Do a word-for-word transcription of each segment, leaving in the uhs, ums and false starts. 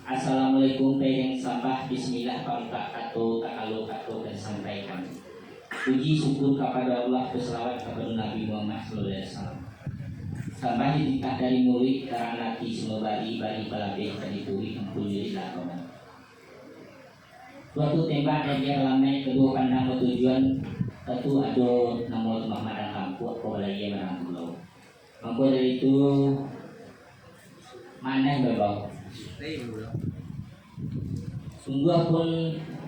Assalamualaikum, panjang sambah, bismillah, pamuka kato, takalo kato ka disampaikan. Puji syukur kapado Allah, basalawat kapado Nabi Muhammad sallallahu alaihi wasallam. Sambah dititah dari muluik, karano ati sulo bari, bari balabeh ka dituruik, ampun julik lah kawan. Suatu tembak dari alamaik, kaduo pandang batujuan, tantu ado namo rumah madang kampuak, ko balai madang pulau. Mangko dari itu, maneh babau. Sungguah pun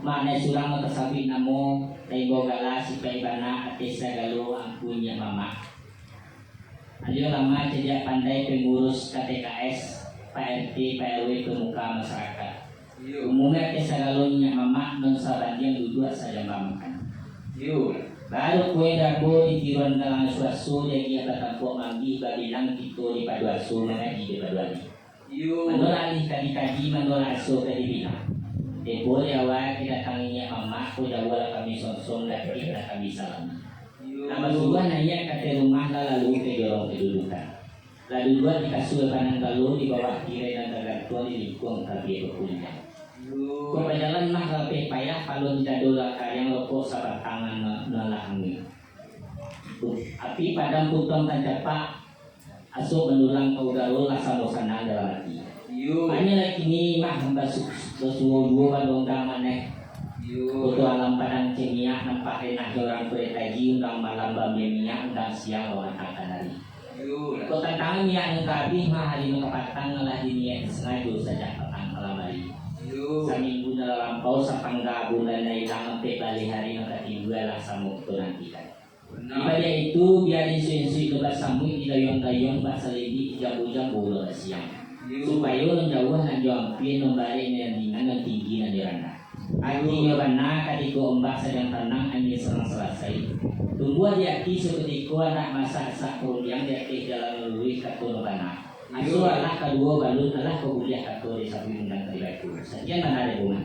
maneh surang nan tasabuik namo, taimbau gala, sipaik bana ateh sagalo, Angku Nyiak Mamak. Alio lama cadiak pandai pangurus K T K S, Pak R T, Pak R W, pemuka masyarakat. Iyo. Umumnyo ateh sagalo Nyiak Mamak nan sabandiang duduak sajamba makan. Iyo. Baru kue dabo ditiruan dalam suaso, diagiah batampuak manggih, babilang kito di paduaso, mangaji di paduari. Iyo. Manolak alih ka dikaji, manolak aso ka dibilang. Tempo di awal kedatangan Nyiak Mamak, ko jauah lah kami sonsong, dakek lah kami salami. Iyo. Nan basuruah naiak ka ateh rumah, lah lalu ka jorong kadudukan. Lah duduak di kasua panang galo, di bawah tirai nan tagantuang, di lingkuang tabia bakuliah. Iyo. Ko bajalan mah lapeh payah, paluang dado lah kariang, rokok sabatang nan, nan lah anguih. Api padam puntuang tancapak, asuak mandulang ka udaro, lah samo sanang dalam ati. Iyo. Hanyo lah kini mah basu-, basuo duo, badondang maneh. Iyo. Koto alam padang cemiak, nampak denah jo urang kurek taji, undang malam bambiang minyak, undang siang bamatang kanari. Iyo. Kok tantangan minyak nan ka abih mah, hari nan ka patang lah diniaik sangajo sajak patang malam hari. Iyo. Saminggu nan lah lampau, sapangga bulan nan ilang, ampek baleh hari nan ka timbua lah samo kito nantikan. Bana. Dibaliak itu, bia diinsuik-insuik lebat samuik, didayuang-dayuang bak salindik, dijambo-jambo lo siang. Iyo. Supayo nan jauah nan jo ampia, nan barek nan ringan, nan tinggi nan jo randah. Artinyo bana, katiko ombak sadang tanang, angin sadang salasai. Tumbuah di ati sakutiko, anak masak asak parundiang, di ateh jalan nan luruih, kato nan bana. Aso alah kaduo balun, alah ka buliah, kato di sabuik undang ka dibaco. Sakian bana dari bungan.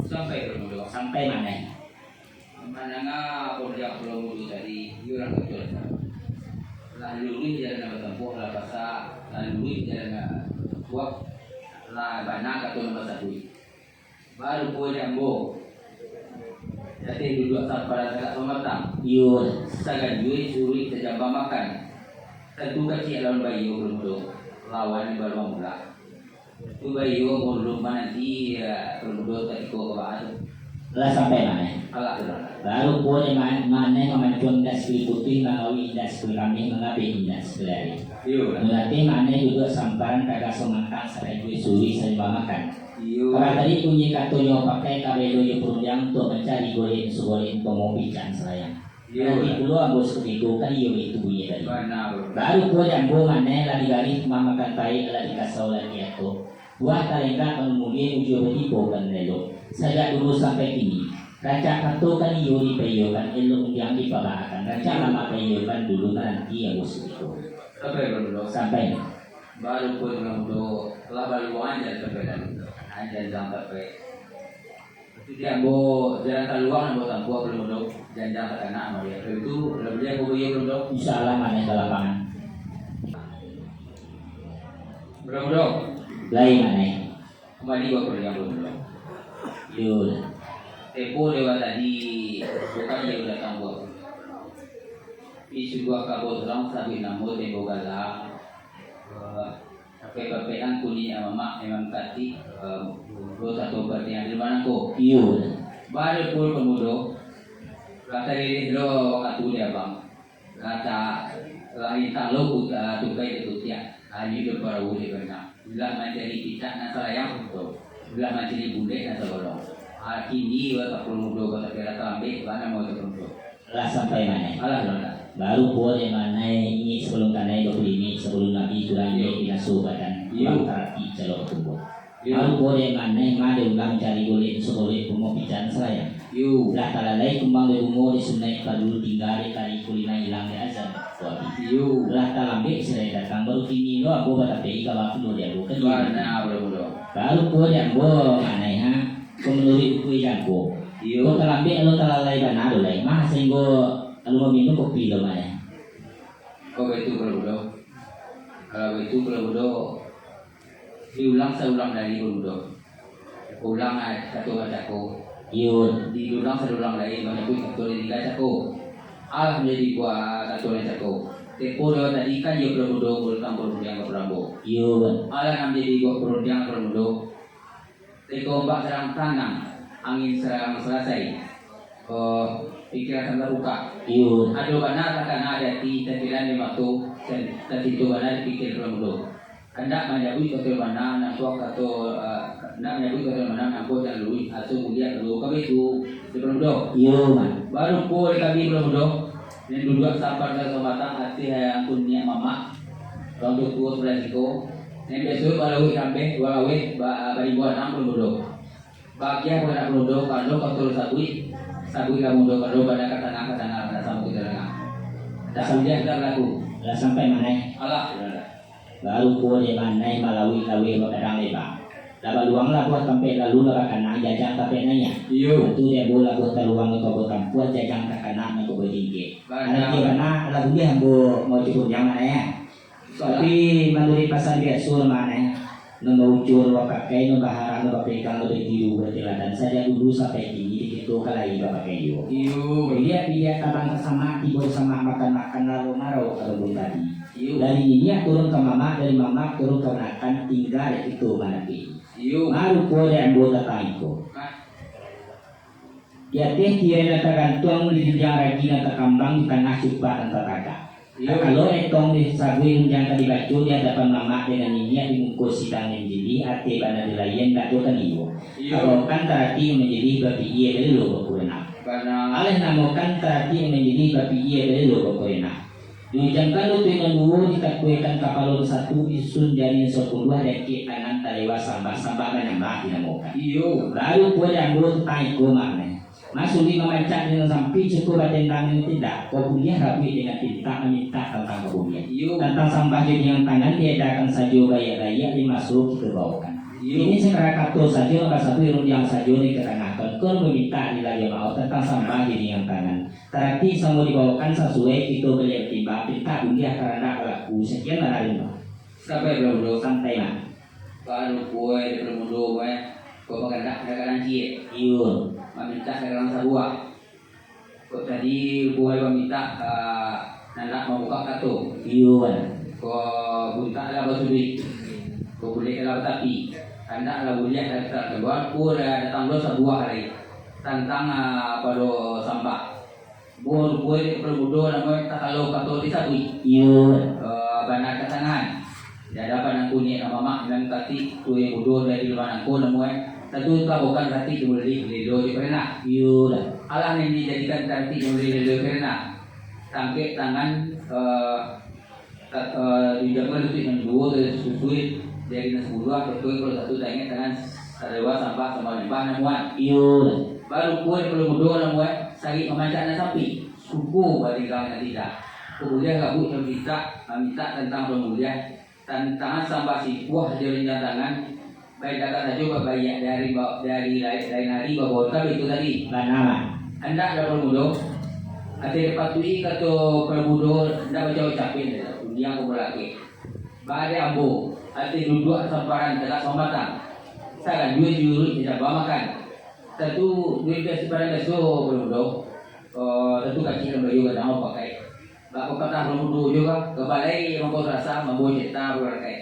Sampai ka mudo. Sampai maneh. Mandanga parundiang Pulau Mudo tadi, iyo lah batua. Lah luruih jalan nan batampuah, lah basa, lah luruih jalan nan batampuah, lah bana kato nan basabuik. Barupo di ambo, di ateh duduak samparan tagak pamatang. Iyo. Saganjua suruik sajamba makan. Tantu kaciak lawan baiyo, Pulau Mudo. Lawan di baluang bulak. Tu baiyo, ambo duduak mananti, ya, Pulau Mudo katiko ka baa tu. Lah sampai maneh? Alah, tu lah. Barupo di ma-, maneh mamancuang indak sakuli putuih, mangawik indak sakuli kamih, mangabeh indak sakuli ari. Iyo. Mun ateh maneh duduak samparan, tagak samatang, saganjua suruik sajamba makan. Iyo. Kalau tadi bunyi kato nyo pakai, ka belo jo parundiang, untuak mancari golek nan sagolek, untuak maupik caan salayang. Iyo. Nanti pulo ambo sakutiko, kan iyo baitu bunyi tadi. Bana, bro. Barupo di ambo maneh lah digarih mamakan paik, lah dikasau lah diato. Buah talenggak manumulie, ujua batibo kan elok. Sajak dulu sampai kini, rancak kato kan iyo dipaiyokan, elok undiang dipabaakan, rancak lamak paiyokan dulu, nanti ambo sakutiko. Sampai, bro. Sampai. Barupo di Pulau Mudo, lah baluang jan sampai dalam. Jan jan sampai. Di ambo jalan kaluang, ambo tampuah Pulau Mudo, janjang takanak ambo liek. Kalau itu, lah buliah ambo baiyo Pulau Mudo. Insya Allah, maneh ka lapangan. Pulau Mudo. Lai maneh. Kumbali ka Pulau Mudo. Yo lah. Tempo lewat tadi, bukan dia udah tampuah. Di subuah kabau tulang, sabuik namo tempo galang. Eh, Papai-papai nan kuni mamak memang katik, eh, bro, satu pertanyaan di mana ko? Iyo. Baru pun pemudo, lah talilih lo wakatu di abang. Lah ta-, lah intang lo kut-, ah, tukai di kutiak, anyu di perahu di benang. Ulah mancari pitak nan salayang, ulah mancari bulek nan sagolong. Ah, kini, wah, tak perlu mudo, kata kira talambek, bana mau tak perlu. Lah sampai maneh? Alah, lah, lah. Baru puo dek maneh, ingek sabalun kanai, bakulinik sabalun nabi, kurang Iyo. Ingek binaso badan, Iyo. Kurang tarapik calo batumbuah. Iyo. Baru puo dek maneh, ma dek ulah mancari golek, sagolek bungo pican salayang. Iyo. Lah talalai kumbang di bungo, di sunai parlu tingga, dek tari kulina ilang, dek azan, kuabi. Iyo. Lah talambek sirai datang, baru kini lo ambo batapei ka bakulo di ambo, kan iyo? Bana, baru, baru. Baru puo dek ambo, maneh, ha? Ko manuruik buku ijangko. Iyo. Ko talambek, alun talalai bana tu lai. Mah, sahinggo alun maminum kopi lo, mah, eh. Ko baitu, Bro, Bro. Kalau baitu, Pulo Mudo, diulang saulang dari, Pulo Mudo. Ulang, ah, kato bacako. Iyo. Diulang saulang dari, manyabuik kato di tingga cako. Alah manjadi buah kato nan cako. Tempo dek tadi kan iyo, Pulo Mudo, murutang parundiang ka Pulo Ambo. Iyo. Alah nan manjadi buah parundiang, Pulo Mudo. Tiko ombak sadang tanang, angin sadang salasai. Oh, pikiran sadang tabuka. Iyo. Ado bana takana di ati, takilan di mato, tacinto bana di pikia, Pulo Mudo. Kandak manyabuik kato bana, nampak kato, eh, kandak manyabuik kato bana, nampak jan luruih, asa buliah kaluar ka baitu, Pulo Mudo. Iyo, Mak. Barupo di kami, Pulo Mudo. Nan duduak sapan ka kaumatan, ati hayang pun niat mamak. Urang tuo sabalah siko. Nan biaso balawik rambeh, balawik ba-, baribu anam, Pulo Mudo. Bagiah pun nak, Pulo Mudo, kalau kau turun sabuik, sabuik lah, Pulo Mudo, kalau bana ka tangah, ka tangah, bana samo kita danga. Tak sampai, tak balaku. Lah sampai mano? Alah, sudah. Barupo dek mano balawik-lawik bagadang leba. Lah baluang labuah tampek lalu, lah bakanang jajang tampek naiak. Iyo. Tantu dek ambo labuah taluang ka kabuah tampuah, jajang takana ka kabuah jingkek. Bana. Arati bana, lah buliah ambo maucap panjang, Mak, yo. Tapi manuruik pasan biaso, Mak, yo, nan baucur bapakai, nan baharang nan bapegang, nan batiru bateladan, sajak dulu sampai kini, di kito ka lai bapakai juo. Iyo. Biliak-biliak tabang ka samak, tibo di samak makan-makan, laro marau ka lumbung tadi. Iyo. Dari niniak turun ka mamak, dari mamak turun ka kamanakan, tingga dek kito manapik. Iyo. Barupo dek ambo tantang iko. Hah? Di ateh tirai nan tagantuang, di ginjang ragi nan takambang, di tangah cupak nan tatagak. Iyo. Takalo etong di sabuik rundiang ka dibaco di adapan mamak dengan niniak di muko sidang nan jijik, ateh bana di layian, indak doh ka niwo. Iyo. Tabaokan taratik nan manjadi bapikia balelo bakurenah. Bana. Aleh namokan taratik nan manjadi bapikia balelo bakurenah. Diujamkan lutuik nan duo, ditakuikan kapalo nan satu, disusun jari nan sapuluah, diangkek tangan talewa sambah, sambah manyambah dinamokan. Iyo. Barupo dek ambo tantang iko, Mak, yo. Masulik mamancak di nan sampik, cukuik batendang di nan tindak. Kok buliah rabuik dengan pintak, mamintak tantang kok buliah. Iyo. Tantang sambah jo ringan tangan, diadakan sajo baiak-baiak di maso kito baokan. Iyo. Kini sakadar kato sajo nan basabuik, rundiang sajo nan ka tangah. Kon, kon mamintak di layia maoh, tantang sambah jo ringan tangan. Taratik samo dibaokan sasuai, kito baliak batimbang, pintak buliah, karandak balaku, sakian lah dari ambo. Sampai, Pulo Mudo. Santai, Mak. Barupo dek Pulo Mudo, eh, kok bakandak kadang-kadang ciek. Iyo. Mamintak kadang sabuah. Kok tadi rupo mamintak, ah, nan nak mambuka kato. Iyo, kan. Kok buntak lah basuduik. Kok bulek lah batapi. Kandak lah buliah lah kato. Barupo lah datang lo sabuah lai. Tantang, ah, pado sambah. Buah rupo dek Pulo Mudo namonyo, takalo kato disabuik. Iyo. Eh, bana ka tangan. Di adapan Angku Niek nan mamak, nan taratik tuo nan mudo dari rumah Angku namonyo. Tantu tabokan taratik di mulai lelo jo karenah. Iyo lah. Alah nan dijadikan taratik di mulai lelo karenah. Tangkek tangan, eh, Ka-, eh, diujamkan lutuik nan duo, tasusun jari nan sapuluah, pokoknyo kalau satu taingek tangan, talewa sambah, sambah manyambah namonyo. Iyo. Barupo dek Pulo Mudo namonyo, sarik mamancak nan sampik, suko batendang nan tindak. Kok buliah rabuik mamintak, mamintak tantang kok buliah, tantangan sambah sipuah jo ringan tangan, Baindakan sajo babaiak dari ba-, dari lai-, lain ari babao ka baitu tadi. Bana, Mak. Andak dapur mudo, ateh dipatuhi kato pamudo, ndak bacawek capek doh, undiang kumpul laki. Baa dek ambo, ateh duduak samparan tagas mamatang, sagan juo juruik di daba makan. Tantu duit biaso padan biaso, pamudo, eh, tantu kacik nan bayo gadang bapakai. Bak papatah urang mudo juo, ka balai mangko sarasa, mambawa carita barangkai.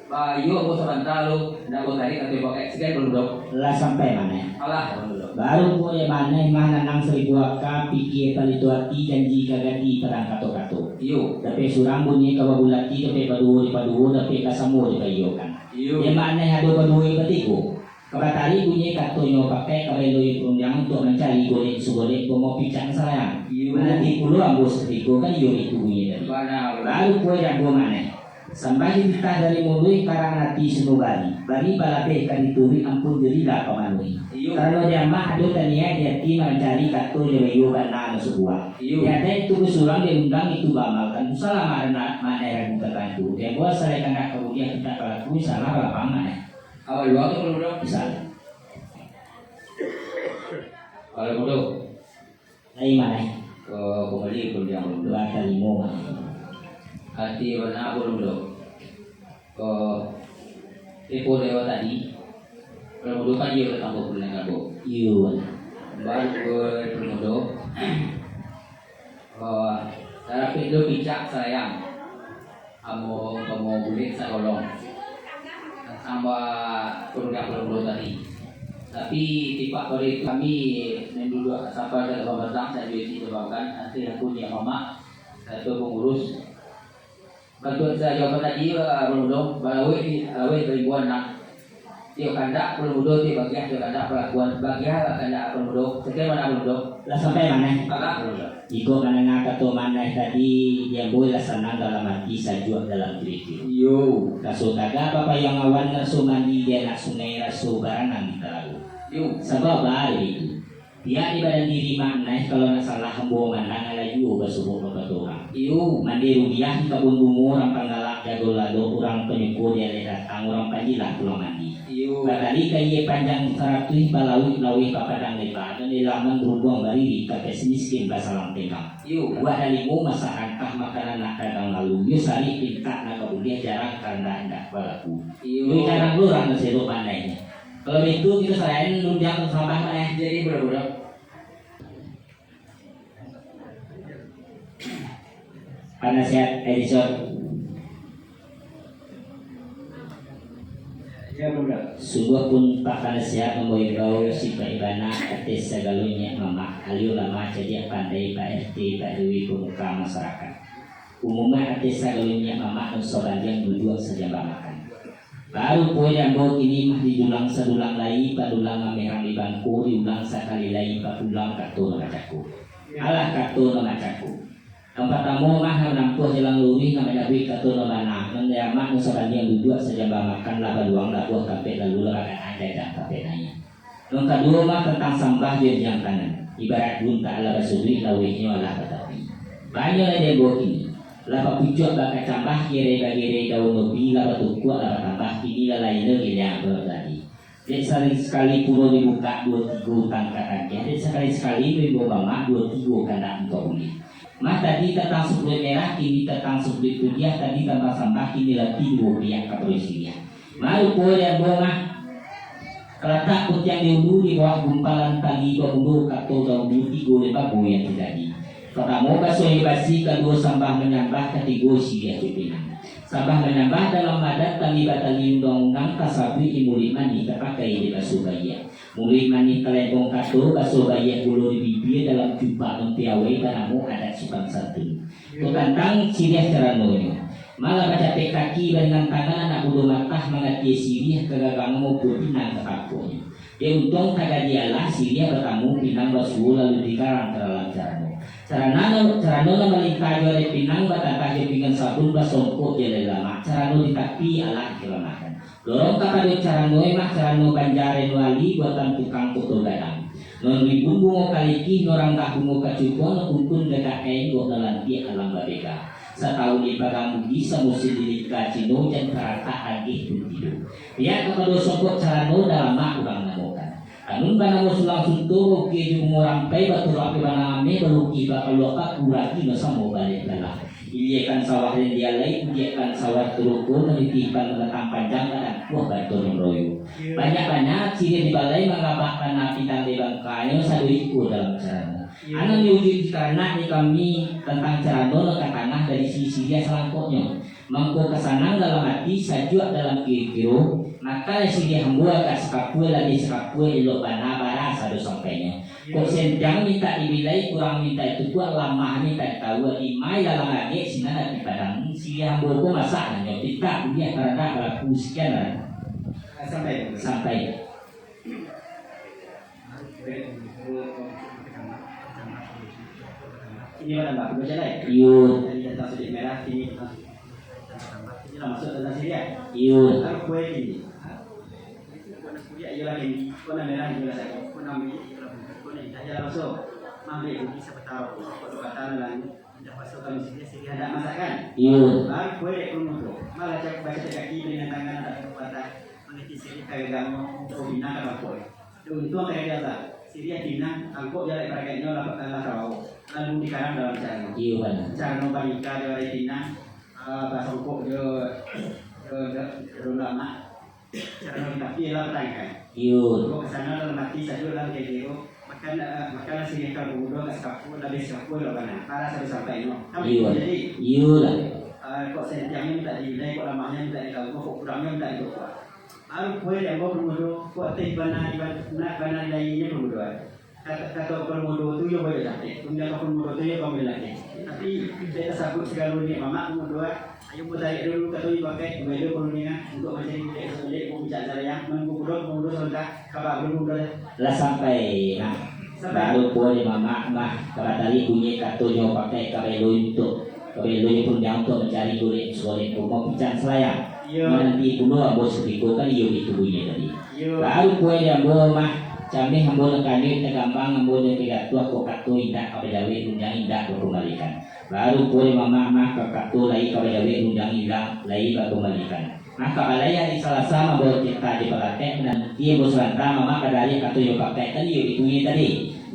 Bayo ambo sabanta lo, ndak ambo tarik ka tujuah pakai. Sakian dulu, Dok. Lah sampai maneh? Alah, dulu, Dok. Baru pulo maneh mah nanang saribu aka, pikie palito ati, janji ka ganti padang kato-kato. Iyo. Dapek surang bunyi ka babulati, dapek baduo dipaduo, dapek ka samo dipaiyokan. Iyo. Dek maneh ado baduo batigo. Ka batarik bunyi katonyo pakai, ka baeloi parundiangan untuak mancari golek sagolek, pomo picak salayang. Iyo. Mananti pulo ambo satiko, kan iyo itu bunyi tadi. Bana, bana. Baru pulo dek ambo maneh. Sambah jo pitah dari muluik, karang ati sumua bari. Bari balabeh ka dituruik, ampun jo rila pamanuhi. Iyo. Karano dek amak ado taniaik di ati mancari kato jo baiyo bana nan sabuah. Iyo. Di adaik tu basurang, di undang itu baamalkan. Usahlah maneh ragu tantang itu. Dek ambo asal kandak ka buliah, kandak ka laku, insya Allah balapang maneh. Awak dua tu kalau udah. Bisa. Kalau bodoh. Dari mana? Ke pembeli pun dia bodoh. Dua kali lima. Hati bana pun bodoh. Ko, tempo lewat tadi, Pramudo kan iyo datang ko bulan kabo. Iyo. Baru ko Pramudo, ko, tarapik tu picak sayang. Amo, amo bulik sakolong. Tantang ba program Pramudo tadi. Tapi, tipak pada itu kami nan duduak sapa ka dalam batang, saya juga isi jawaban, nanti aku niat mamak, satu pengurus. Bantuan sajawaban tadi, Pramudo, balawik di, balawik baimbuan nak. Tiok kandak Pramudo, tiok bagiah, tiok kandak palakuan, bagiah kandak Pramudo, sekian mana Pramudo? Lah sampai mana? Agak Pramudo. Iko mandanga kato maneh tadi, diambo lah sanang dalam ati, sajuak dalam kirikiro. Iyo. Raso tagak bapayuang awan, raso mandi di anak sungai, raso baranang di talago. Iyo. Sabab baa itu, pihak di badan diri maneh, kalau nak salah ambo mandanga lah juo basobok bapato urang. Iyo. Mandi rudiah di kabun bungo, urang panggalak jago lado, urang panyuko di aleh datang, urang panjilah pulang mandi. Iyo. Batali kayia panjang saratuih, balauik laweh bapadang leba, nan di laman barubuang bariri, kapes miskin basalang tenggang. Iyo. Buah dalimo masak rantah, makanan nak dagang lalu, yo sarik pintak nak ka buliah, jarang kandak indak balaku. Iyo. Yo jarang lo urang nan sirok pandai. Kalau baitu, kito sarahan rundiang sambah, Pak, eh. Jadi, budak-budak. Panasihat edisyon. Ya, budak. Sungguahpun Pak Panasihat mambao imbau sipaik bana ateh sagalo niniak mamak, alun lamo cadiak pandai Pak R T, Pak R W, pamuka masarakat. Umuman ateh sagalo niniak mamak nan sabandiang duduak sajamba makan. Baru pulo di ambo kini mah didulang sadulang lai, padulang mamerang di bangko, diulang sakali lai, papulang kato nan bacako. Alah kato nan bacako. Nan partamo mah, nan manampuah jalan luruih, nan manyabuik kato nan bana, nan di amak nan sabandiang duduak sajamba makan, lah baluang labuah tampek lalu, lah baganang jajang tampek naiak. Nan kaduo mah tantang sambah jo riang tangan, ibarat guntak alah basuduik, lawehnyo alah batapi. Banyak lai di ambo kini, lah bapucuak bakacambah, gerai-bagerai daun lobi, lah batukuak lah batambah, kini lah lain lo giliang ambo tadi. Dek sakali-sakali pulo dibukak duo tigo tangka tangkeh, dek sakali-sakali lo ambo mamak duo tigo kandak angkau buliah. Mah tadi tatang sapuluah merah, kini tatang sapuluah pudiah, tadi tambah sambah, kini lah tigo piak ka paruih siriah. Marupo di ambo mah, kalatak kutiang di ulu, di bawah gumpalan tali, bamulo kato dahulu, tigo limbago yang tajadi. Partamo baso aia basi, kaduo sambah manyambah, katigo siriah jo pinang. Sambah manyambah dalam adat, tali batali undang-undang, tasabuik di muluik manih, tapakai di baso baiak. Muluik manih talempong kato, baso baiak pulo di bibia, dalam cupak nan piawai, banamo adat sopan santun. Ko tantang siriah caranonyo. Malah bacapek kaki baringan tangan, anak budo matah mangatiak siriah, ka gagang maupun pinang ka tangkoknyo. Dek untuang tajadi alah, siriah batamu pinang basuo, lalu dikarang ka dalam carano. Carano, carano nan malintah jo alai pinang, batantah jo pinggan sabun, basongkok jo alai lamak. Carano di tapi alah dikalamakan. Lorong kapado carano e mah, carano Banjar Renwali, buatan tukang Koto Gadang. Nan rimbun bungo kalikih, nan ranggah bungo kacukuang, nan kuntun gagak ka enggok, nan lantiak alang babega. Satahun dipagang bugih, samusim dilingka Cino, jan paratak ageh pun tido. Piak kapado songkok carano, dalamak urang namokan. Kanun banamo sulang sunto, baukir jo bungo rampai, baturak jo banang ameh, balukih bakaluak paku, ragi nan samo baleh balah. Iliakan sawah rendialai, kudiakan sawah turuko, manitihkan batang panjang, ka dangkuah batonong royo. Banyak-banyak siriah di balai, mangabah bana pinang di bangkanyo, sado iko dalam carano. Anan di ujuik di karanak di kami, tantang carano nan ka tangah dari si siriah salangkoknyo. Mangko ka sanang dalam ati, sajuak dalam kiro-kiro, maka siriah ambo agak sakapua, labiah sakapua, elok bana, bara sado sampainyo. Kok senpiang mintak dibilai, kurang mintak ditukuak, lamah mintak ditawua, imai dalam agek sinan ati padang, siriah ambo ko masak nanyo, pintak buliah taranak balaku, sekian lah. Sampai. Sampai. Ini mana, Mbak? Dua jalai? Iyo. Tadi datang sudik merah, sini datang sudik. Ini lah masuk dalam siriah. Iyo. Lalu kue ini. Warna kuliah iyolah kendi, warna merah iyolah sagu, warna merah iyolah bunga, warna indah iyolah raso. Mambek budi sapataro, sapataro batang langik, indah paso kami siriah, siriah handak masakan. Iyo. Baru kue dek pun mutu, malah cak baca cak kaki, dengan tangan ada patah, mangecil siriah ka gagang, kau bina ka rampok. Untuang ka dia lah, siriah pinang, angkok dia lek baragaknyo lah, lah rawau, lalu dikarang dalam carano. Iyo, bana. Carano banikah jo ari pinang, ah, basongkok jo Kalau dah, kalau lama, cara tapi lah batangkai. Iyo. Kok ke sana dalam hati sajo dalam kayak gitu. Makan, eh, makan nasi nyo kalau pemuda agak sakapua, labiah sakapua lah bana. Parah sampai-sampai no. Kan Iyo. Jadi, Iyo lah. Eh, kok sentiangnyo minta diilai, kok lamaknyo minta ditahu, kok kurangnyo minta ditahu. Baru kue dek ambo pemuda, kok teh bana di ban-, nak bana di lahianyo pemuda. Kato, kato pemuda tu yo boleh sakik, punyo kato pemuda tu yo boleh sakik. Tapi, dek tasabuik sagalo ni mamak pemuda, ayo ambo tarik dulu kato nyo pakai, ambo elok dulu ni, untuak mancari dek sebelik, ambo bincang salayang, manunggu pulo pemuda sabanta. Kaba belum, Bro? Lah sampai, nah. Sampai. Baru pulo dek mamak mah, kaba tadi bunyi katonyo pakai kabelo untuak, kabelo untuak mancari golek, golek rumah pican selayang. Iyo. Mananti pulo ambo sakutiko kan iyo itu bunyi tadi. Iyo. Baru pulo dek ambo mah, cameh ambo nan kanyut, nan gambang ambo nan kagatuah, kok kato indak kaba jawek, rundiang indak bakambalikan. Baru pulo dek mamak mah, kok kato lai kaba jawek, rundiang indak lai bakambalikan. Maka, balai ari Salasa mambawa carito di balakek, nan iyo bos banta mamak kadari kato iyo pakai tadi, iyo itu nyo tadi.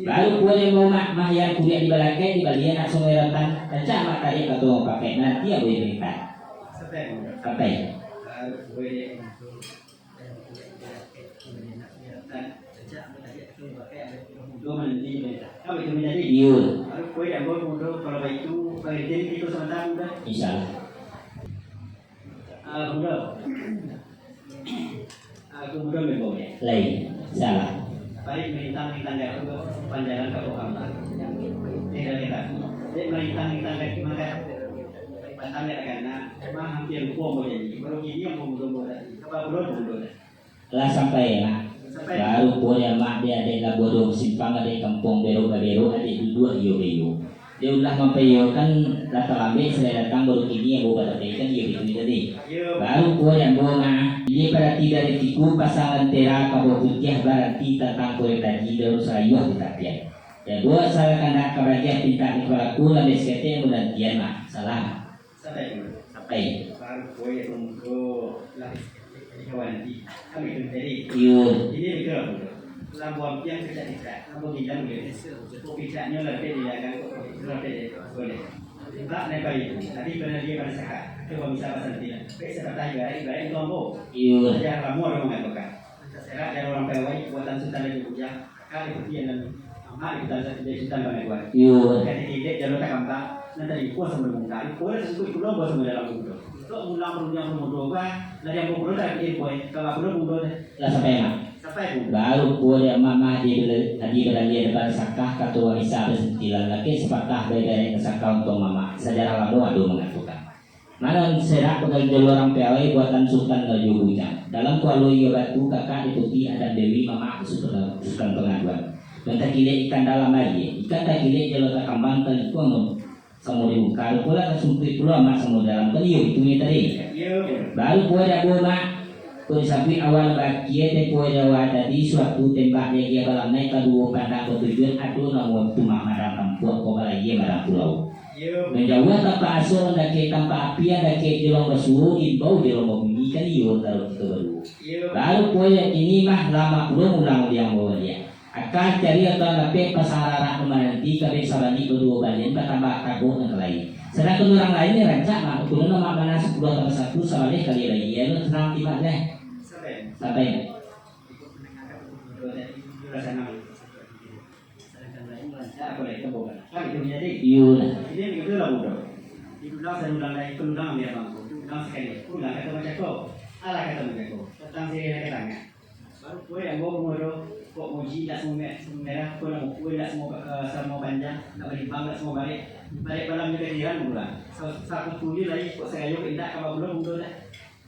Baru pulo dek mamak mah yang kuliah di balakek, dibali anak sungai ratan, rancak mak tadi kato pakai, nanti ambo iyo minta. Sampai. Sampai. Baru pulo dek Iyo. Baru pulo dek ambo pemuda, kalau baitu, pengantin kito samanta, Bunda. Insya Allah. Ah, Bunda. Ah, Bunda membawa ya. Lain. Salah. Baik, merintang-rintang datu, panjalan ka pohon. Tidak kita. Dek merintang-rintang datu, maka batang dek agana, mah hampir lupo ambo janji. Baru kini ambo mudo-mudo tadi. Kaba pulo mudo tadi. Lah sampai, Mak. Sampai. Baru pulo dek Mak, dek adek labuah duo simpang, adek kampuang berok babero, adek duduak iyo bayo. Dek ulah mampaiyokan, lah talambek sadang datang, baru kini ambo batapaikan iyo itu tadi. Iyo. Baru pulo dek ambo, Mak, ilia parati dari tiku, pasang lentera, kabau putiah, baranti tantang kulik kaji, daun salayuah di tapian. Dek buek salah kandak kabagian pintak di kapalaku, lambek saketek ambo dantian, Mak. Salam. Sampai, Bunda. Sampai. Baru kue tunggu lah. Kawan di kami tu tadi. Iyo. Ini betul lah, Bunda. Lambuang tiang kecak-kecak, lambuang ginjang boleh. Kok kecaknyo lah, dia jaga kok, boleh. Boleh. Tak naik bayi tu. Tapi pernah dia pada sakak. Coba bisa pasang tiang. Baik sepatah ibarat, ibarat itu ambo. Iyo. Ajar lamo orang mengatakan. Serak jar urang Pawai, buatan Sutan Rajo Bujang, kaka di putian nan amak di Sutan, di Sutan Banaguan. Iyo. Kati kilik jalur takambang, nan talingkuang samo mungkar, kue sasukuik pulo buah samo dalam mudo. Untuak mulang parundiang mudo, bah, lah diambo pulo dari ilmu, eh, kalau pulo mudo deh. Lah sampai, Mak. Sampai, Bu. Baru pulo dek Mak, Mak, di bela-, di balalia depan sakah, kato warisan basentilan, laki sapatah baik-baik sakah untuang Mamak, sajarah lamo ado mangatokan. Malam serak pagal jolo urang Pawai buatan Sutan Rajo Bujang. Dalam kualo iyo batu, kakak di putih Adam Dewi, mamak Sutan, Sutan Pangaduan. Nan takilek ikan dalam aia, ikan takilek jolo takambang, talingkuang samo di muka, rupo lah tasungkuik pulo amak samo dalam, kan iyo itu nyo tadi. Iyo. Baru pulo dek ambo, Mak, kok disabuik awal bakia tempo di awal tadi, suatu tembak di agia balam naik kaduo pandang batujuan, ado namo tu Mak Madang Tampuak, kok balaia Madang Pulau. Manjauah tampak aso, mandaki tampak api, andaki jolong basuo, imbau jolong babunyi, kan iyo antaro kito baduo. Baru pulo dek kini mah, lamo pulo mulang diang baliak. Aka cari atau lapek pasang rarak mananti, kabek sabalik baduo balian, batambah kagok nan ka lain. Sadangkan urang lain ni rancak mah, ukuran lemak bana sapuluah tambah satu sabaleh kali lai, iyo lo, tanang timak deh. Sampai. Sadangkan lain rancak, apo lai kito bawa. Kan itu jadi. Iyo lah. Jadi begitu lah, Bunda. Diulang sadulang lai, pengulang biar bangku. Diulang sakali, ulang kato bacako. Alah kato bacako. Tantang siriah nan ka tangah. Baru kue ambo pemudo, kok muji indak samo me-, samo merah, kok nak mukua indak samo, eh, samo panjang, nak balimbang indak samo barek. Barek balam jo kadiran, Bunda. Sa-, sakutu ni lai, kok sagayo kok indak, kaba pulo, Bunda, dah.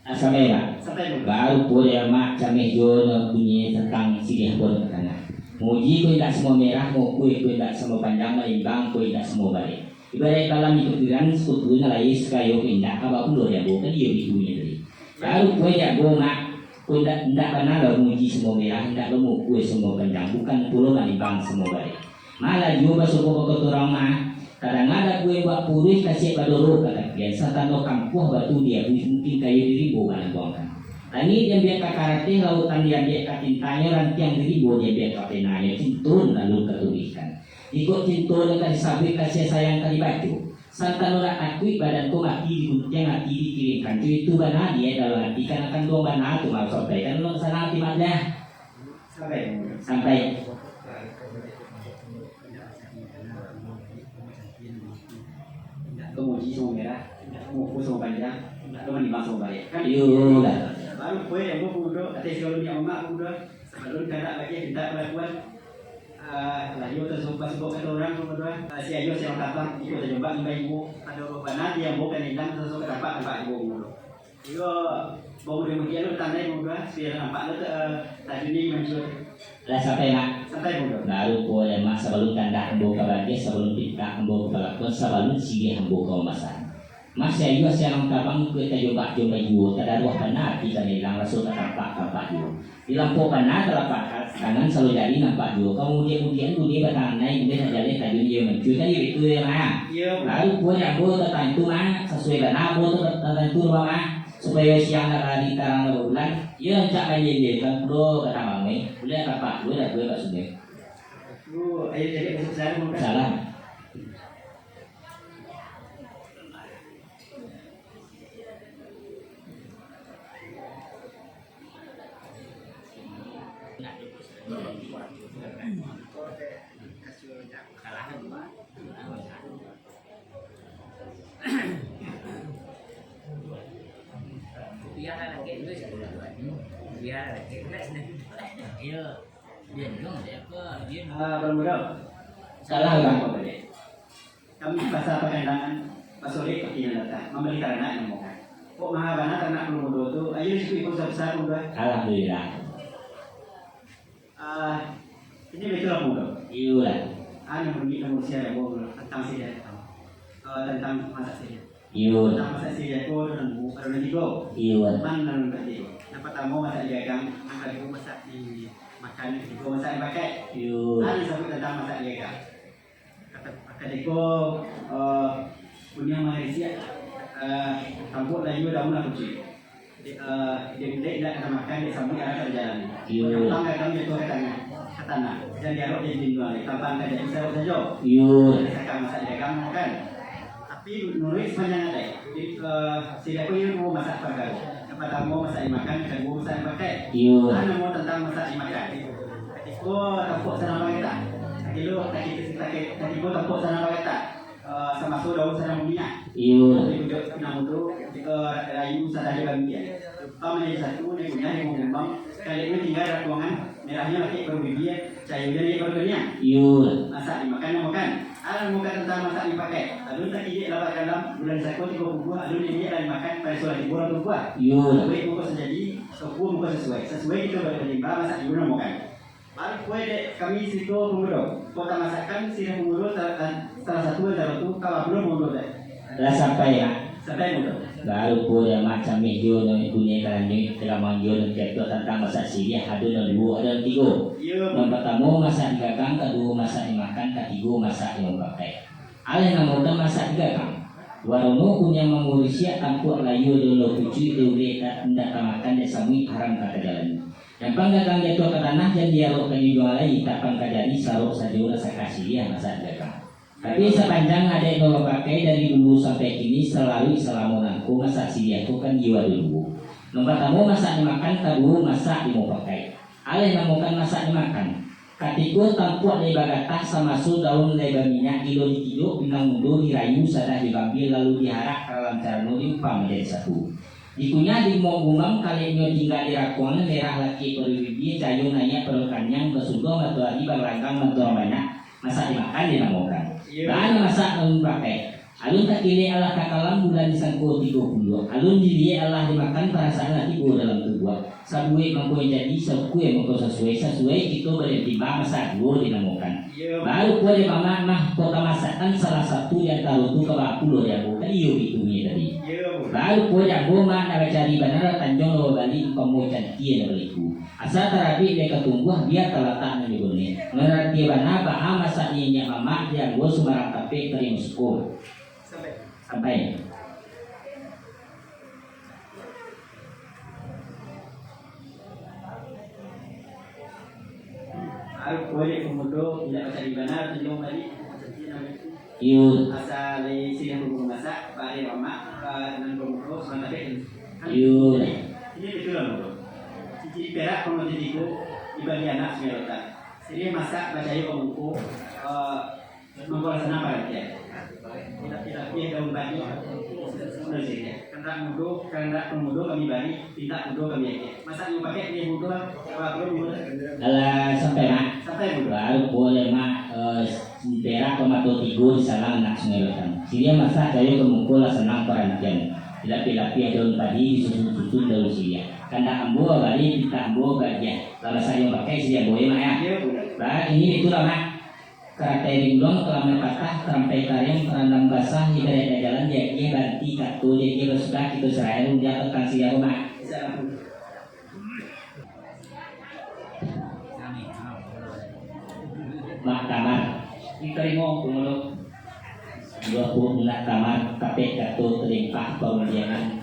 Ah, sampai, Mak. Sampai, Bunda. Baru pulo dek Mak, cameh juo nyo bunyi tantang siriah buah nan ka tangah. Muji ko indak samo merah, mukua ko indak samo panjang, malimbang ko indak samo barek. Ibarat balam jo kadiran, sakutu nan lai, sagayo ko indak, kaba pulo dek ambo, kan iyo itu bunyi tadi. Baru pulo dek ambo, Mak, ko indak, indak bana lo muji samo merah, indak lo mukua samo panjang, bukan pulo malimbang samo barek. Malah juo basobok bakotorang mah, kadanga daguang buak puruih kasiak badoro ka tapian, satando kampuah batu diabuih mungkin kayu di rimbo manangguangkan. Langik diambiak ka karateh, lautan diambiak ka tintanyo, rantiang di rimbo diambiak ka penanyo, cinto nan alun ka tulihkan. Jikok cinto nan ka disabuik, kasiah sayang ka dibaco. Santano nak takuik badan ko mati diguntiang, ati dikiringkan. Jo itu bana niaik dalam ati, kan akan tuang bana tu, malu sampaikan lo ka sana ati mah. Sampai. Sampai. Indak ka muji samo merah, indak ka muku samo panjang, indak ka manimbang samo barek. Kan? Iyolah. Baru poin yang baru tu, ateh segalo minyak mamak tu, sabalun kandak lagi minta palakuan. Ah, lah, iyo, tasubok-subok kato urang tu, ah, si ayuah si urang tabang, iko tajombak imbai ibo, pado roh bana, di ambo ka nendang, sasuo ka tapak, tapak ibo, tu. Iyo, bangun demikian tu, tandai, tu, ah, si urang nampak tu, eh, tajun ni mancur. Lah, sampai, Mak? Sampai, tu. Baru pulo, Mak, sabalun kandak ambo ka bagiah, sabalun pintak ambo ka palakuan, sabalun siriah ambo ka mamasak. Masih ayuah si urang tabang, iko tajombak-jombak juo, tadaruah bana, ati ka nendang, raso ka tapak, tapak juo. Di lampok bana talapak tangan, salo jari nampak juo. Ka mudiak-mudiak buliah batangan naiak, buliah bajaleh tajun iyo mancua tadi, itu yo, Mak. Iyo. Baru pulo ambo tatantu, Mak, sasuai bana ambo tu tatantu, Mak, supayo siang lah hari, tarang lah babulan. Iyo, rancak manjelekan pulo ka tamang, eh. Buliah tapak juo dah buliah ka sungai. Oh, ayo jadi masuk sana, Mak. Salam. Ah, Bang Mudo. Salah, Bang. Kami pasar Pakandangan, basorek pati nan datang, mambali taranak nan mokah. Kok maha bana taranak Bang Mudo tu, ayo cukuik pun besar-besar pun, Bang. Alhamdulillah. Ah, ini betul apa, Bang? Iyolah. Ah, nan bunyi, nan usia, ya, Bang, tentang si dia, eh, tentang masak si dia. Iyo. Tentang masak si dia, ko, nan bu-, nan tigo. Iyo. Nan, nan tigo. Nan pertama masak di gagang, nan kedua masak di makan, nan ketiga masak di pakai. Iyo. Ah, nan sabut tentang masak di gagang. Kata, katiko, eh, punyo marisiak, eh, tampuak layua daun lah kucuik. Dek, eh, dek, dek, indak ka makan, dek sabuik arah ka bajalan. Iyo. Tampang gagang jatuah ka tangah, ka tanah. Jan diarok jan dijual, tampang ka jadi sarok sajo. Iyo. Dari sakang masak di gagang makan. Tapi nuruik sapanjang adaik, di, eh, siriah ko iyo duo masak parkaro. Yang partamo masak dimakan, yang kaduo masak dipakai. Iyo. Ah, namo tantang masak dimakan. Katiko tampuak sadang bagatak, takilo, taki-, taki-, katiko tampuak sadang bagatak, eh, samaso daun sadang baminyak. Iyo. Di pucuak pinang mudo, katiko rayu sadang dibagiak. Rupa manjadi satu, dikunyah, dikumbang, kaleknyo tingga di rakuangan, merahnyo lakek baru bibia, cayonyo naiak baru kaniang. Iyo. Masak dimakan, namo kan. Alah, namo kan tantang masak dipakai. Alun takilek labat dalam, bulan sako tigo puluah, alun diliek lah dimakan, pado solah tibo urang tumpuah. Iyo. Sabuik mangko sajadi, sasuai mangko sasuai. Sasuai kito baliak batimbang, masak juo namo kan. Baru pulo dek kami siko Bang Mudo. Kok tamasakan siriah Bang Mudo sa-, salah satu antaro tu, ka baa pulo Bang Mudo dek. Lah sampai, Mak. Sampai, Bang Mudo. Baru pulo dek Mak, cameh juo nyo dunia ka lanjuik, tagamang juo nyo jatuah tantang masak siriah, ado nan duo, ado nan tigo. Iyo. Nan partamo masak di gagang, kaduo masak di makan, katigo masak di mapakai. Alah namokan masak di gagang. Warono kuniang mamurisiak, tampuak layua daun lo kucuik, dek ulek indak tamakan, dek samuik haram ka tajalani. Tampang gagang jatuah ka tanah, jan diarok ka jujuang lai, tampang ka jadi, sarok sajo rasakan siriah masak di gagang. Tapi sapanjang adaik nan bapakai dari dulu sampai kini, salalu salamo nangko masak siriah ko kan iyo ado duo. Nan partamo masak dimakan, kaduo masak dimapakai. Alah namokan masak dimakan. Katiko tampuak lai bagatah, samaso daun lai baminyak, gilo dikidok, pinang mudo dirayu, sadang digambia, lalu diarak ka dalam carano diumpang manjadi satu. Dikunyah digumam-gumam, kaleknyo tingga di rakuang, merah lakek pado bibia, cayo naiak pado kaniang, basudoh matoari, bagalanggang bantuang banyak, masak dimakan dinamokan. Iyo. Baa nan masak nan dipakai. Alun takilek alah takalam, bulan disangko tigo puluah. Alun diliek alah dimakan, parasaan lah tibo dalam tubuah. Sabuik mangko jadi, sasuai mangko sasuai, sasuai kito baliak batimbang, masak juo dinamokan. Iyo. Baru pulo dek Mamak, mah, kok tamasakan salah satu di antaro tu, ka baa pulo dek ambo, kan iyo itu bunyi tadi. Iyo. Baru pulo dek ambo, Mak, nak bacari bana tanjuang lo bali, umpamo cantia lo baliku. Asa tarabik lai ka tumbuah, bia talatak nan di guneh. Nan ratia bana, baa masak niniak mamak, di ambo sumbarang tapek tarimo suko. Sampai. Sampai. Aduh, koyek pemudo, indak bacari bana, tunjuang balik. Iyo. Asa lai siriah punggung masak, bari mamak, eh, nan punggung, sabanta dek. Iyo. Jadi, ini betul lah, Bro. Cincin perak pangganti tigo dibagi anak Sungai Rotan. Siriah masak bacayo ka muko, eh, mangko lah sanang parantian. Tidak, tidak, dia daun padi, sudah siriah. Kandak mudo, kandak pamudo kami bari, pintak mudo kami agiah. Masak nyo pakai dia mudo, apa, apa mudo? Alah, sampai, Mak. Sampai mudo. Baru boleh, Mak, eh, Perak pamato tigo disalang anak Sungai Rotan. Siriah masak cayo ka muko lah sanang parantian. Dilapih-lapih daun padi, disusun-susun daun siriah. Kandak ambo bari, pintak ambo agiah. Lah masak nyo pakai siriah ambo, yo, Mak, yo? Iyo, Bro. Bah, kini itulah, Mak. Karatai diguluang, kalamai patah, tarampai kariang, tarandam basah, ibaraik jalan diagiah, baranti kato diagiah, basudah kito sarahi rundiang tantang siriah ko, Mak. Muktamar. Ditarimo, Pangulu. Dua puluh muktamar, tapek kato talimpah parundiangan,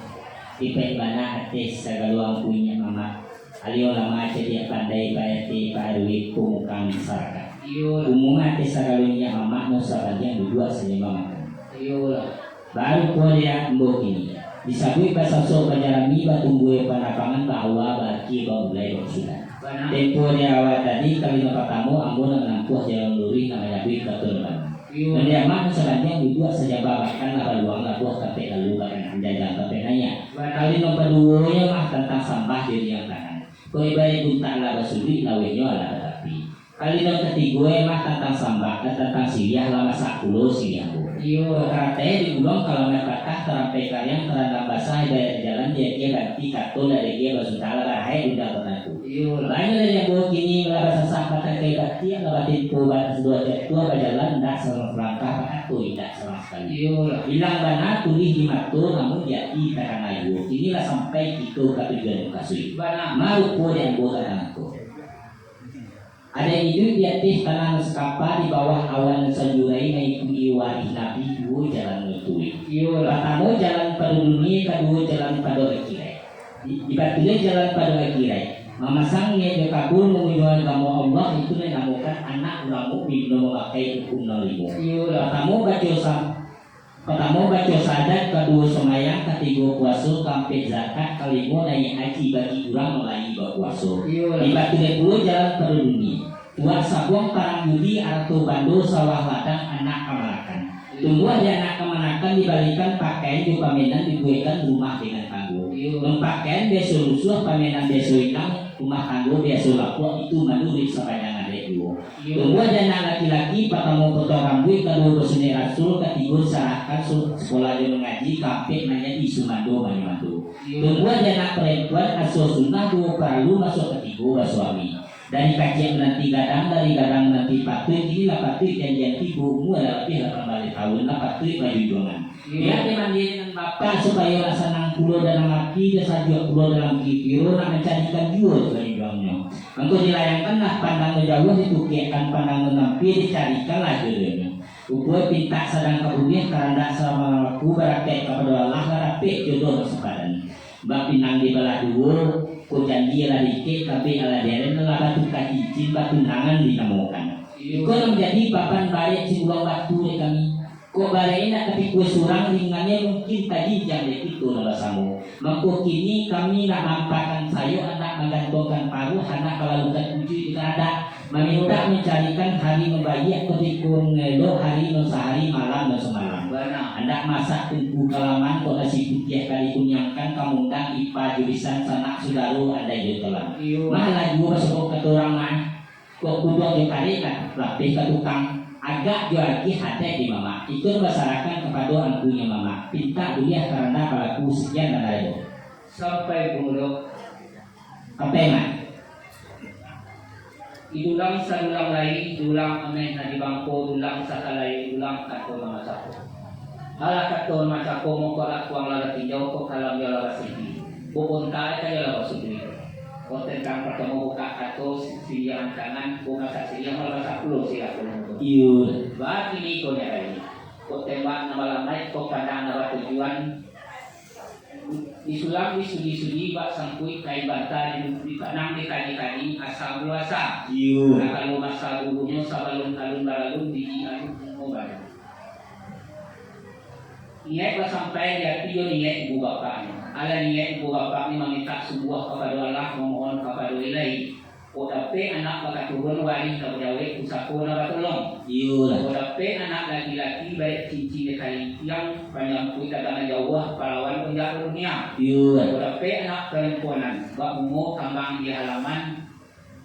tipek bana ateh sagalo angku inyak mamak. Alio lama cadiak pandai, Pak R T, Pak R W, pamukang masarakaik. Iyo. Umum ateh sagalo inyak mamak, nan sabandiang duduak sanyambang makan. Iyolah. Baru pulo dek ambo kini. Disabuik basasok bajarami, batumbuah panabangan, baawa baakia, bamulai bakusudan. Bana. Tempo di awal tadi, kali nan patamo, ambo nak manampuah jalan luruih, nak manyabuik kato nan bana. Iyo. Nan di amak nan sabandiang duduak sajamba makan, lah baluang labuah tampek lalu, bakan anjajang tampek naiak. Bana. Kali nan paduonyo mah tantang sambah di riang tangan. Kok ibaraik buntak lah basuduik, lawehnyo alah batapi. Kali nan katigo mah tantang sambah, eh, tantang siriah lah masak pulo siriah ko. Iyo. Karatai diguluang, kalamai patah, tarampai kariang, tarandam basah, ibaraik jalan diagiah, baranti kato lah diagiah, basudah lah barakhia rundiang tantu. Iyo. Banyak dari ambo kini lah basasak batangkai batiak, lah batimpo ba-, dua jatuah bajalan, ndak salah salangkah, bakato indak salah sakali. Iyo. Ilang bana tulih di mato, namun di ati takana juo. Kini lah sampai kito ka tujuan mukasuik. Bana. Marupo di ambo tantang ko. Ado iduik di ateh tanah nan sakapa, di bawah awan nan sajurai, maikuik warih Nabi, duo jalan mangikuik. Iyo. Partamo jalan pado dunia, kaduo jalan pado akhirat. Di, dibatulai jalan pado akhirat. Mamasang niaik jo kabul mangunjuangi agamo Allah, itu nan dinamokan anak urang mukmin, nan mamakai hukum nan limo. Iyo. Partamo baco sam-, Partamo baco sahadat, kaduo sumbayang, katigo puaso, kaampek zakat, kalimo naiak haji bagi urang nan lai bapuaso. Iyo. Dibatulai pulo jalan pado dunia. Buek sabuang parang judi, arato bando, sawah ladang, anak kamanakan. Tumbuah di anak kamanakan, dibalikan pakaian jo pamenan, dibuekkan rumah dengan tanggo. Iyo. Nan pakaian biaso lusuah, pamenan biaso ilang, rumah tanggo biaso lapuak, itu manuruik sapanjang adaik juo. Tumbuah di anak laki-laki, partamo potong rambuik, kaduo basunaik rasul, katigo sarahkan su-, sakolah jo mangaji, kaampek manjadi sumando manyo mando. Tumbuah di anak parampuan, asuah sunnah duo paralu, masuak katigo basuami. Dari kaciak mananti gadang, dari gadang mananti patuik, kini lah patuik janjian tibo, umua lah labiah lapan baleh taun, lah patuik bajunjuangan. Iyo. Pihak di mandiang nan bapak, supayo lah sanang pulo dalam ati, jo sajuak pulo dalam pikiro, nak mancarikan juo jo junjuangnyo. Mangko dilayangkanlah pandang nan jauah, ditukiakkan pandang nan ampia, dicarikanlah jodohnyo. Rupo pintak sadang ka buliah, kahandak sadang malaku, barakaik kapado Allah, lah dapek jodoh nan sapadan. Bak pinang dibalah duo, kok janji alah diikiak, tabek alah diaren, lah batuka cincin, batunangan dinamokan. Iko nan manjadi papan barek si Uluang Batu dek kami. Kok barek indak tapikua surang, ringannyo mungkin tajinjang dek kito nan basamo. Mangko kini kami nak maampakan sayok, handak manggantongkan paruah, handak balalukan ujuik di kahandak, mamintak mancarikan hari nan baiak, kutiko nan elok, hari nan sahari, malam nan samalam. Bana. Handak masak tungku kalaman, kok nasi putiah ka dikunyangkan, ka maundang ipa jo bisan, sanak sudaro, andai jo tulang. Iyo. Mah lah juo basokok kato urang mah. Kok kuduang jo karek lah, lapeh ka tukang, agak jo agiah adaik di mamak, itu basarahkan kapado angkunyo mamak, pintak buliah karano balaku. Sakian nan ado. Sampai pangulu. Sampai, Mak. Didulang sadulang lai, dulang ameh nan di bangko, dulang sakalai, dulang kato nan masako. Alah kato nan masako, mangko lah kuang lah batinjau, kok kalam yo lah basigi, kok bontai ka yo lah basuduik. Kok tentang partamo bukak kato, siriah rancangan, kok masak siriah, malah masak pulo siriah pulo. Iyo. Bak kini ko nyo lai. Kok tembak nan balamaik, kok pandang nan batujuan. Disulam disudi-sudi, bak sangkuik kain banta, di, dipanang dikaji-kaji, asa muasa. Iyo. Nah, kalau masa dulunyo, sabalun alun balalun, biji alun bungo baru. Niaik basampai di ati jo niaik ibu bapak ni. Alah niaik ibu bapak ni mamintak sungguah kapado Allah, mamohon kapado Ilahi. Kok dapek anak bakaturun warih ka bajawek, pusako nan batolong. Iyolah. Kok dapek anak laki-laki, baiak cincin di kali tiang, panjampuik dagangan jauah, palawan onjak dunia. Iyolah. Kok dapek anak parampuanan, bak bungo kambang di halaman,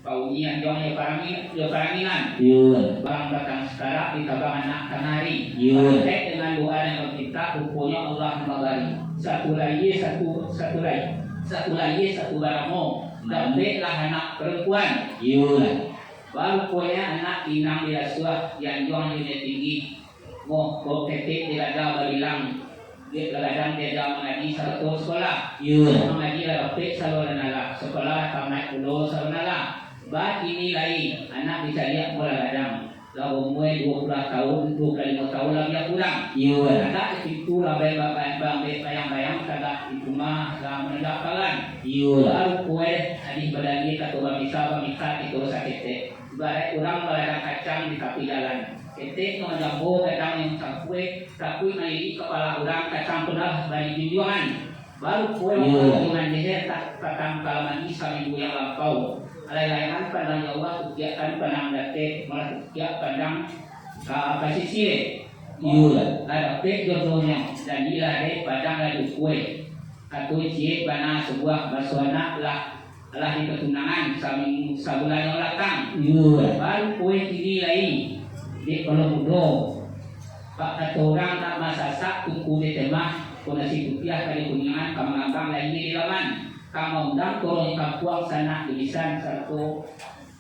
pauni anjuang jo parangi-, jo paranginan. Iyolah. Barang batang sakarak ditabang anak tangah ari. Iyolah. Pakai dengan doa nan bapintak, ruponyo Allah nan mambari. Satu lahia satu, satu lahia, satu lahia satu baramo. Dapeklah anak parampuan. Iyolah. Baru punya anak pinang diasuah, dianjuang jo tinggi. Mo, kok ketek digaga babilang, dek bagadang diaja mangaji sarato sakolah. Iyo. Mangaji lah dapek salo nan alah, sakolah lah tamaik pulo salo nan alah. Bakini lai, anak dicaliak mulo gadang. Lah baumua duo puluah taun, duo puluah limo taun labiah kurang. Iyo. Agak di pintu lah ba-, ba-, ba-, ba-, bayang-bayang tagak di rumah lah mananjak palan. Iyo. Baru puas, adih badali kato bamisa, bamisa kito saketek. Ibarat urang baladang kacang di tapi jalan. Ketek nan manjambo gadang nan takuik, takuik malirik kapalo urang, kacang tu lah bari junjuangan. Baru pulo Iyo. Junjuangan jeher tak patang kalamani saminggu yang lampau. Alai layangan pandang jauah, tutiak kan pandang dakek, malah tutiak pandang ka pasisia. Iyo lah. Lah dapek jodohnyo, jadilah dek padang lah dukue. Atau ciek bana sabuah baso anak lah, lah dipatunangan saminggu, sabulan yang balakang. Iyo. Baru kue kini lai, dek kalau mudo. Bak kato urang nak masasak, tuku di temah, ko nasi putiah ka di kuniangan, ka mangambang lai di laman. Ka maundang korong di kampuang sanak di lisan, sarato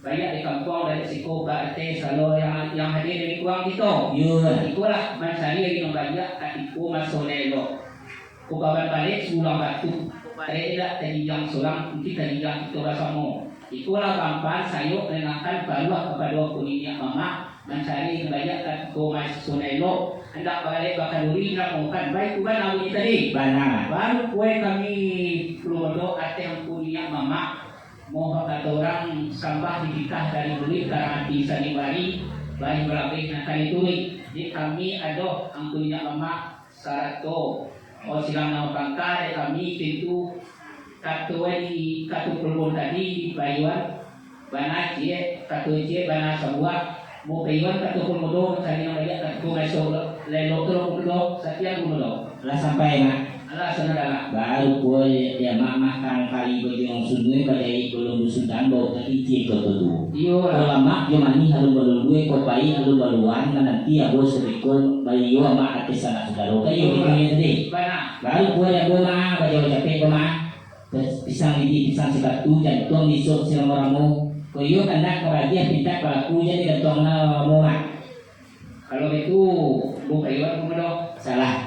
baiak di kampuang dari siko ka ateh salo yang, yang hadir di lingkuang kito. Iyo. Ikolah mancari ari nan baiak katiko maso elok. Kubaban baleh sulang batu, barek lah tadinjang surang, mungkin tadinjang kito basamo. Ikolah gampang sayo peringatkan paruah kapado angku niniak mamak, mancari nan baiak katiko maso elok, handak bagalek bakanduri, ramokan, baitu bana bunyi tadi. Bana. Baru kue kami pulo modok ateh angku niniak mamak, moh kato urang sambah dipitah dari buluik ka ati sandiwari, bari balabeh nan ka dituruik. Di kami ado angku niniak mamak, sarato, oh, silang namo pangka dek kami, pintu kato di, kato pulbon tadi di payuan, bana ciek, kato ciek bana sabuah, mo payuan kato pulbon do, mancari nan baiak kato maso elok tu lo pulbon do, sakian pulbon do. Lah sampai, Mak? Alah, sanang dah lah. Baru pulo, ya, Mak, makan kari bajuang sundui, bajahik balun dusun dan bau tadi ciek koto tu. Iyo lah. Ko lamak jo manih alun balun duo, ko pai alun baluan, mananti abo sadiko, baiyo Mak ateh sanak sudaro. Kan iyo Iyo lah. Gitu ya tadi. Bana. Baru pulo ya, Bo, Mak, bajawa capek ko, Mak. Pis-, pisang lidi, pisang sipatu, jantuang di isok siramo-ramo. Ko iyo kandak ka bagiah pintak balaku, jadi gantuang na ramo, Mak. Kalau itu, Bo Paiwan, Bo Mado. Salah.